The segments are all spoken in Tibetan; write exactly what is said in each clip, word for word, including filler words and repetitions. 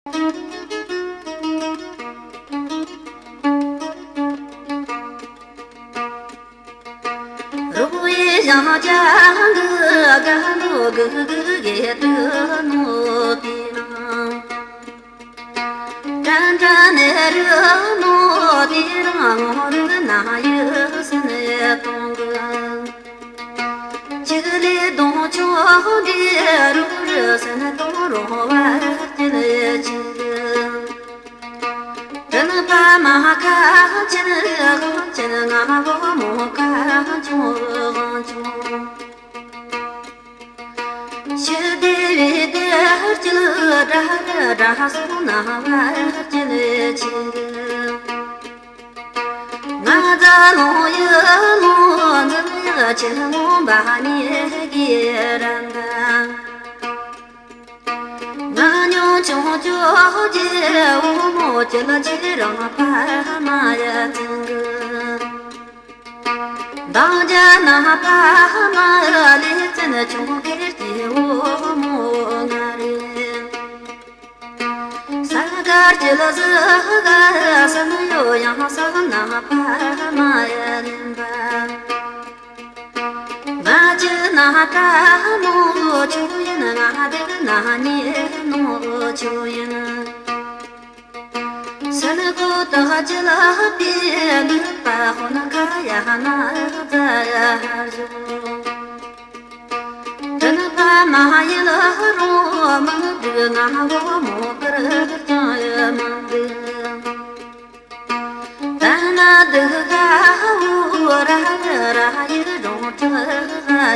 རོགས་ཡེ་ཞང་ཅང་གི་དགའ་ནོ་གི་གི་གེ་དུ་ནོ་དེ་རང་། དྲན་དྲན་ནེ་རུ་ནོ་དེ་རང་ངོ་རུ་ན་ཡུ་སི་ནེ་གཏོང་གི། ཅིག་ལེ་གདོང་ཆུང་འདི་རུ་རུ་སེ་ན་གཏོང་རོང་བ་ཅི་ལེ་ཅི་ལེ། དྲིན་ཕ་མ་ཁ་ཆེན་དབང་ཆེན་ང་བོ་མོ་ཁ་ཆུང་དབང་ཆུང་། ཤི་དེ་བི་དེ་ཅི་ལེ་དྲ་དྲ་སོང་ན་བ་ཅི་ལེ་ཅི་ལེ། ང་ཛ་ལོང་ཡི་ལོང་འཛིན་ཡི་ཆེ་ལོང་བ་ནི་གི་ར་འདའ། ང་ཉོ་ཆུང་ཆུང་གི་འོ་མོ་ཅི་ལ་ཅི་རང་ཕ་མ་ཡ་ཚིང་གི། མདང་རྒྱ་ན་ཕ་མ་ལི་ཙན་ཆུང་ཁེར་གྱི་འོ་མོ་ང་རེད། ས་གར་གྱི་ལ་ཟི་ག་ས་ན་ཡོ་ཡང་ས་ན་ཕ་མ་ཡ་ལིན་པ། ང་ཅི་ན་ད་མོ་ཆུ་ཡིན་ང་དེ་ན་ཉེ་ནོ་ཆུ་ཡིན། སེ་ན་གོ་ད་ཧ་ཅི་ལ་ཧ་པི་ནུ་པ་ཧོ་ན་ཁ་ཡ་ཧ་ན་ཛ་ཡ་ཧ་ཞུ། དྲིན་ཕ་མ་ཡི་ལ་རོ་མ་དུ་ང་བོ་མོ་ཀར་ཀྱང་ཡ་མ་དུ། ད་ན་དུ་ག་འུ་ར་ར་ཡི་རོང་ཁྲ་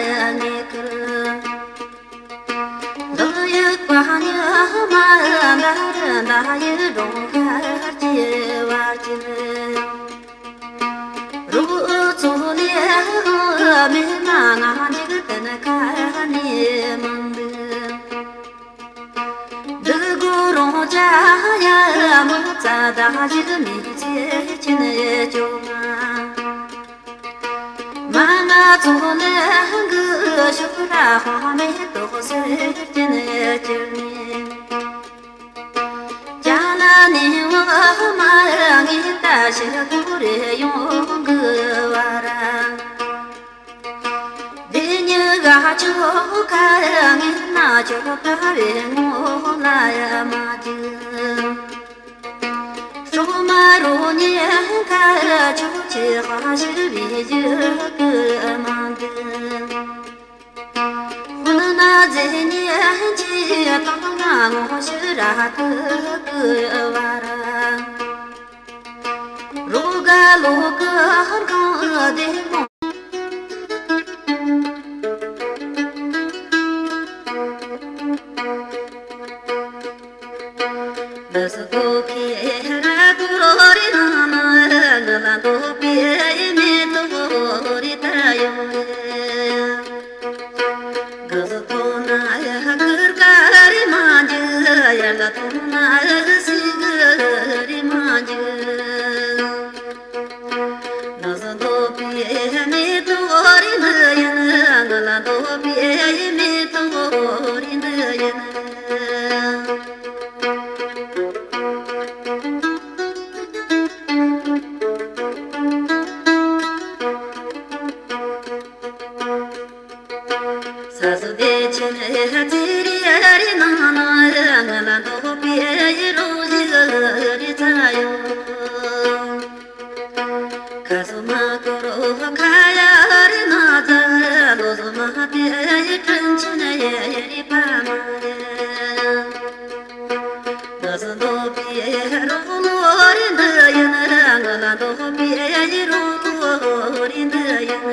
ཡ་ངེ་ཀར། འདི་ཡི་པ་ཉི་མ་འདའ་ར་འདའ་ཡི་རོང་ཁ་ཅི་བར་ཅི། རུ་ཚོ་ལེ་མི་མ་ང་འཇིག་རྟེན་ཁ་ནི་མང་འདུག་འདི་གོ་རོང་ཅ་ཡ་མོ་ཙ་ད་ཞིག་མི་ཚེ་ཆེན་ཅོ་མ། མ་ང་ཚོ་ནི་གི་ཤུགས་ར་ཧོ་མེ་ཏོག་སེར་ཅན་ཅིར་ནི། ཅ་ན་ནི་འོ་མ་ངི་ད་ཤི་དུ་རེ་ཡོང་གི་བ་ར། དེ་ཉི་ག་ཆོ་ཁ་ངི་ན་ཆོ་ད་རེ་ངོ་ལ་ཡ་མ་ཅི། སྲོག་མ་རོ་ཉེ་ཁ་ཆུ་ཆེ་ཧ་ཤི་བི་ཡུ་ཀུ་མ་འདི། ཧུ་ན་ན་ཛེ་ཉེ་ཆེ་ཏང་ན་ངོ་ཤི་ར་ཏུ་ཀུ་བ་ར། རོ་ག་ལོ་ཀུ་ཧར་གང་དེ་མོ། ལ་ས་ཏོ་ཁེ་ར་ཏུ་རོ་རི་ན་ན་ང་ལ་ཏོ་པེ་མེ་ཏོ་རི་ད་ཡོ་རེ། ག་ཟུ་ཏོ་ན་ཡ་ཀར་ཀ་རི་མ་ཇི་ཡ་ལ་ཏོ་ན་ཡ་སི་ག་རི་མ་ཇི། ང་ཟ་འདོད་པའི་མེ་ཏོག་རི་འདི་ཡིན། ང་ལ་འདོད་པའི་མེ་ཏོག་རི་འདི་ཡིན། ས་སོ་བདེ་ཆེན་ཚེ་རི་རི་ནང་ན་ང་ལ་འདོད་པའི་རོ་ཞིག་རི་ཚ་ཡོད། ཁ་སོ་མ་ཀོ་རོ་ཁ་ཡ་རི་ན་ཚ་ལོ་སོ་མ་དེ་དྲིན་ཆེན་ཡེ་རི་པ་མ་ཡེ། ང་ཟ་འདོད་པའི་རོ་ལོ་རི་འདི་ཡིན། ང་ལ་འདོད་པའི་རོ་ལོ་རི་འདི་ཡིན།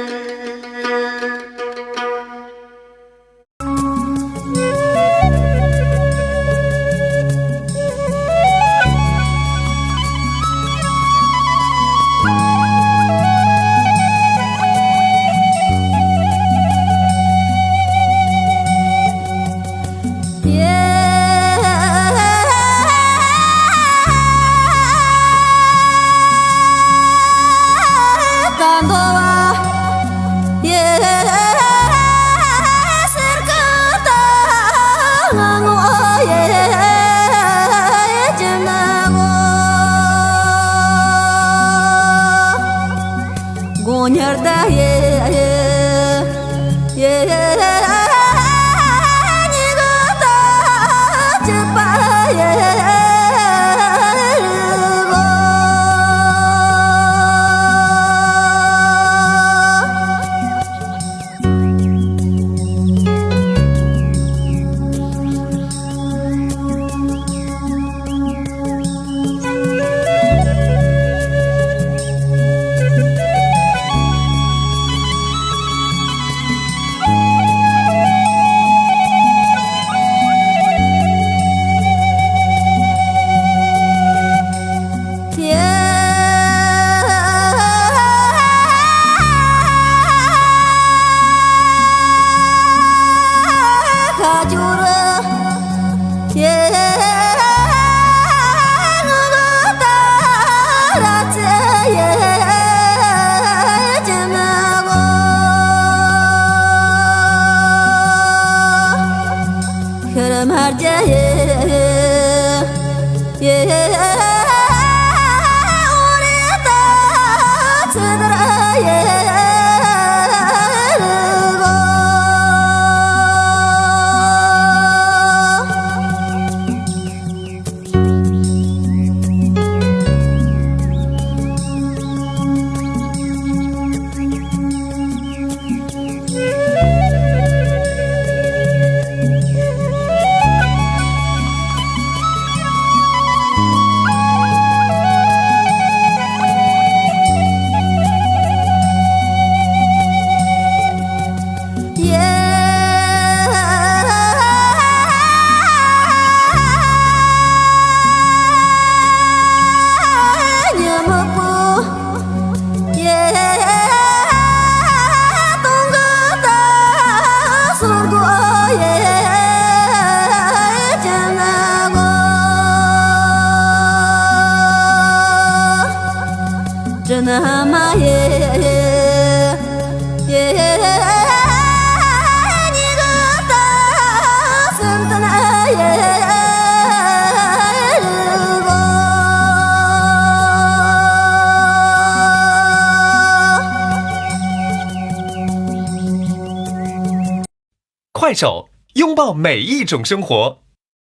快手，拥抱每一种生活。